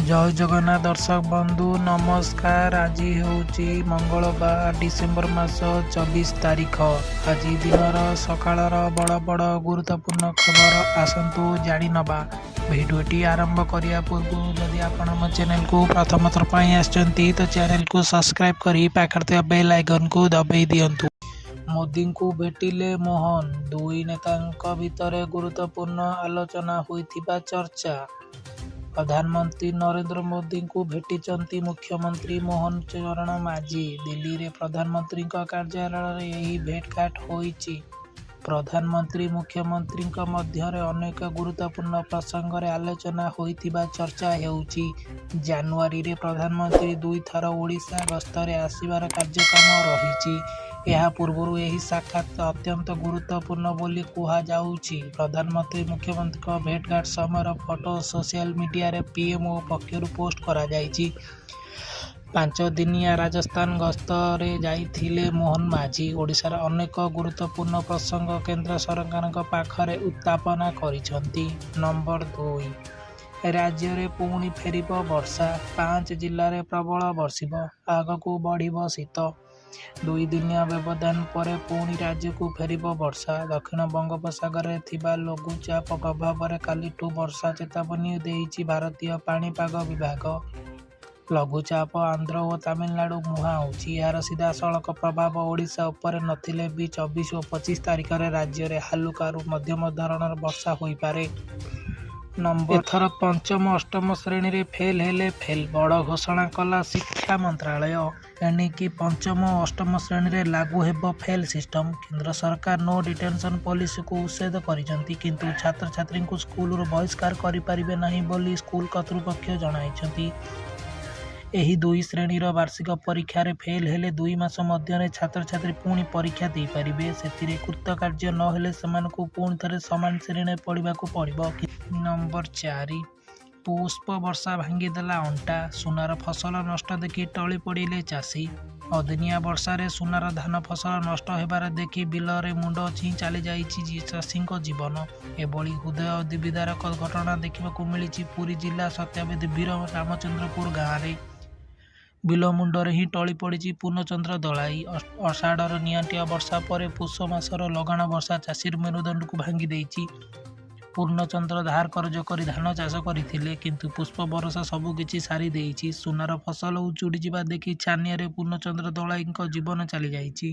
ଜୟ ଜଗନ୍ନାଥ ଦର୍ଶକ ବନ୍ଧୁ, ନମସ୍କାର। ଆଜି ହେଉଛି ମଙ୍ଗଳବାର, ଡିସେମ୍ବର ମାସ 24 ତାରିଖ। ଆଜି ଦିନର ସକାଳର ବଡ଼ ବଡ଼ ଗୁରୁତ୍ୱପୂର୍ଣ୍ଣ ଖବର ଆସନ୍ତୁ ଜାଣିନେବା। ଭିଡ଼ିଓଟି ଆରମ୍ଭ କରିବା ପୂର୍ବରୁ ଯଦି ଆପଣ ଆମ ଚ୍ୟାନେଲକୁ ପ୍ରଥମ ଥର ପାଇଁ ଆସିଛନ୍ତି, ତ ଚ୍ୟାନେଲକୁ ସବସ୍କ୍ରାଇବ୍ କରି ପାଖରେ ଥିବା ବେଲ୍ ଆଇକନ୍କୁ ଦବାଇ ଦିଅନ୍ତୁ। ମୋଦିଙ୍କୁ ଭେଟିଲେ ମୋହନ, ଦୁଇ ନେତାଙ୍କ ଭିତରେ ଗୁରୁତ୍ୱପୂର୍ଣ୍ଣ ଆଲୋଚନା ହୋଇଥିବା ଚର୍ଚ୍ଚା। ପ୍ରଧାନମନ୍ତ୍ରୀ ନରେନ୍ଦ୍ର ମୋଦିଙ୍କୁ ଭେଟିଛନ୍ତି ମୁଖ୍ୟମନ୍ତ୍ରୀ ମୋହନ ଚରଣ ମାଝୀ। ଦିଲ୍ଲୀରେ ପ୍ରଧାନମନ୍ତ୍ରୀଙ୍କ କାର୍ଯ୍ୟାଳୟରେ ଏହି ଭେଟଘାଟ ହୋଇଛି। ପ୍ରଧାନମନ୍ତ୍ରୀ ମୁଖ୍ୟମନ୍ତ୍ରୀଙ୍କ ମଧ୍ୟରେ ଅନେକ ଗୁରୁତ୍ୱପୂର୍ଣ୍ଣ ପ୍ରସଙ୍ଗରେ ଆଲୋଚନା ହୋଇଥିବା ଚର୍ଚ୍ଚା ହେଉଛି। ଜାନୁଆରୀରେ ପ୍ରଧାନମନ୍ତ୍ରୀ ଦୁଇଥର ଓଡ଼ିଶା ଗସ୍ତରେ ଆସିବାର କାର୍ଯ୍ୟକ୍ରମ ରହିଛି। ଏହା ପୂର୍ବରୁ ଏହି ସାକ୍ଷାତ ଅତ୍ୟନ୍ତ ଗୁରୁତ୍ୱପୂର୍ଣ୍ଣ ବୋଲି କୁହାଯାଉଛି। ପ୍ରଧାନମନ୍ତ୍ରୀ ମୁଖ୍ୟମନ୍ତ୍ରୀଙ୍କ ଭେଟଘାଟ ସମୟର ଫଟୋ ସୋସିଆଲ ମିଡିଆରେ ପିଏମଓ ପକ୍ଷରୁ ପୋଷ୍ଟ କରାଯାଇଛି। 5 ଦିନିଆ ରାଜସ୍ଥାନ ଗସ୍ତରେ ଯାଇଥିଲେ ମୋହନ ମାଝୀ। ଓଡ଼ିଶାର ଅନେକ ଗୁରୁତ୍ୱପୂର୍ଣ୍ଣ ପ୍ରସଙ୍ଗ କେନ୍ଦ୍ର ସରକାରଙ୍କ ପାଖରେ ଉପସ୍ଥାପନ କରିଛନ୍ତି। ନମ୍ବର 2, ରାଜ୍ୟରେ ପୁଣି ଫେରିବ ବର୍ଷା, ପାଞ୍ଚ ଜିଲ୍ଲାରେ ପ୍ରବଳ ବର୍ଷିବ, ଆଗକୁ ବଢ଼ିବ ଶୀତ। 2 ଦିନିଆ ବ୍ୟବଧାନ ପରେ ପୁଣି ରାଜ୍ୟକୁ ଫେରିବ ବର୍ଷା। ଦକ୍ଷିଣ ବଙ୍ଗୋପସାଗରରେ ଥିବା ଲଘୁଚାପ ପ୍ରଭାବରେ କାଲିଠୁ ବର୍ଷା ଚେତାବନୀ ଦେଇଛି ଭାରତୀୟ ପାଣିପାଗ ବିଭାଗ। ଲଘୁଚାପ ଆନ୍ଧ୍ର ଓ ତାମିଲନାଡୁ ମୁହାଁଉଛି। ଏହାର ସିଧାସଳଖ ପ୍ରଭାବ ଓଡ଼ିଶା ଉପରେ ନଥିଲେ ବି 24 ଓ 25 ତାରିଖରେ ରାଜ୍ୟରେ ହାଲୁକାରୁ ମଧ୍ୟମ ଧରଣର ବର୍ଷା ହୋଇପାରେ। ନମ୍ବର ଏଥର ପଞ୍ଚମ, ଅଷ୍ଟମ ଶ୍ରେଣୀରେ ଫେଲ୍ ହେଲେ ଫେଲ୍। ବଡ଼ ଘୋଷଣା କଲା ଶିକ୍ଷା ମନ୍ତ୍ରାଳୟ। ଏଣିକି ପଞ୍ଚମ ଓ ଅଷ୍ଟମ ଶ୍ରେଣୀରେ ଲାଗୁ ହେବ ଫେଲ୍ ସିଷ୍ଟମ। କେନ୍ଦ୍ର ସରକାର ନୋ ଡିଟେନସନ୍ ପଲିସିକୁ ଉଚ୍ଛେଦ କରିଛନ୍ତି। କିନ୍ତୁ ଛାତ୍ରଛାତ୍ରୀଙ୍କୁ ସ୍କୁଲରୁ ବହିଷ୍କାର କରିପାରିବେ ନାହିଁ ବୋଲି ସ୍କୁଲ କର୍ତ୍ତୃପକ୍ଷ ଜଣାଇଛନ୍ତି। ଏହି ଦୁଇ ଶ୍ରେଣୀର ବାର୍ଷିକ ପରୀକ୍ଷାରେ ଫେଲ୍ ହେଲେ 2 ମାସ ମଧ୍ୟରେ ଛାତ୍ରଛାତ୍ରୀ ପୁଣି ପରୀକ୍ଷା ଦେଇପାରିବେ। ସେଥିରେ କୃତକାର୍ଯ୍ୟ ନ ହେଲେ ସେମାନଙ୍କୁ ପୁଣି ଥରେ ସମାନ ଶ୍ରେଣୀରେ ପଢ଼ିବାକୁ ପଡ଼ିବ। ନମ୍ବର 4, ପୁଷ୍ପ ବର୍ଷା ଭାଙ୍ଗିଦେଲା ଅଣ୍ଟା, ସୁନାର ଫସଲ ନଷ୍ଟ ଦେଖି ଟଳି ପଡ଼ିଲେ ଚାଷୀ। ଅଦିନିଆ ବର୍ଷାରେ ସୁନାର ଧାନ ଫସଲ ନଷ୍ଟ ହେବାର ଦେଖି ବିଲରେ ମୁଣ୍ଡ ଛିଁ ଚାଲିଯାଇଛି ଚାଷୀଙ୍କ ଜୀବନ। ଏଭଳି ହୃଦୟ ବିଦାରକ ଘଟଣା ଦେଖିବାକୁ ମିଳିଛି ପୁରୀ ଜିଲ୍ଲା ସତ୍ୟବାଦୀ ବୀର ରାମଚନ୍ଦ୍ରପୁର ଗାଁରେ। ବିଲ ମୁଣ୍ଡରେ ହିଁ ଟଳି ପଡ଼ିଛି ପୂର୍ଣ୍ଣଚନ୍ଦ୍ର ଦଳାଇ। ଅଷାଢ଼ର ନିଅଣ୍ଟିଆ ବର୍ଷା ପରେ ପୁଷ ମାସର ଲଗାଣ ବର୍ଷା ଚାଷୀର ମେରୁଦଣ୍ଡକୁ ଭାଙ୍ଗି ଦେଇଛି। ପୂର୍ଣ୍ଣଚନ୍ଦ୍ର ଧାର କରଜ କରି ଧାନ ଚାଷ କରିଥିଲେ। କିନ୍ତୁ ପୁଷ୍ପ ବର୍ଷା ସବୁକିଛି ସାରି ଦେଇଛି। ସୁନାର ଫସଲ ଉଜୁଡ଼ିଯିବା ଦେଖି ଛାନିଆରେ ପୂର୍ଣ୍ଣଚନ୍ଦ୍ର ଦଳାଇଙ୍କ ଜୀବନ ଚାଲିଯାଇଛି।